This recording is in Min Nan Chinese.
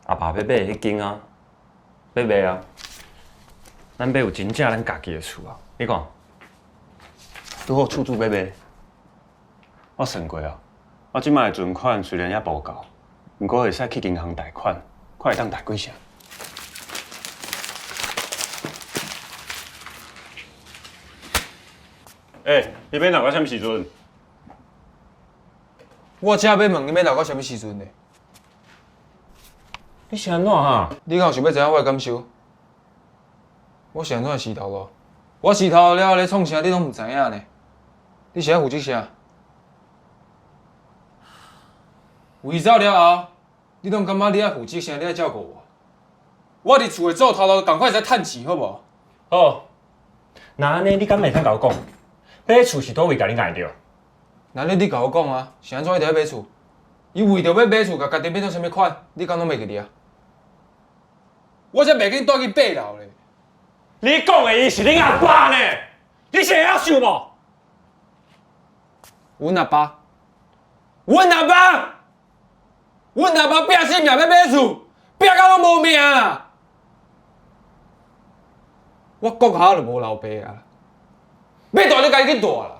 阿爸欲買的彼間啊，欲賣啊。咱欲有真正咱家己的厝啊！你看，拄好厝主欲賣。我算過啊，我這擺的存款雖然猶無夠，毋過會使去銀行貸款，看會當貸幾成。欸，你欲留到啥物時陣？我正欲問你欲留到啥物時陣呢？你是按怎哈？你敢有想欲知影我的感受？我是按怎飼頭路？我飼頭路了後咧創啥，你攏毋知影呢？你是愛負責啥？伊走了後，你攏感覺你愛負責啥？你愛照顧我？我佇厝內做頭路，仝款會使趁錢，好無？好，若按呢，你敢會當共我講，買厝是佗位共你礙著？那你你共我講啊，是按怎一定愛買厝？伊為著欲買厝，共家己變做啥物款？你敢攏袂記得啊？我才袂去蹛去爬樓咧。你講的伊是恁阿爸呢？你是會曉想無？阮阿爸，阮阿爸，阮阿爸拼性命欲買厝，拼到攏無命啦！我閣下就無老爸啊，欲蹛你家己去蹛啦。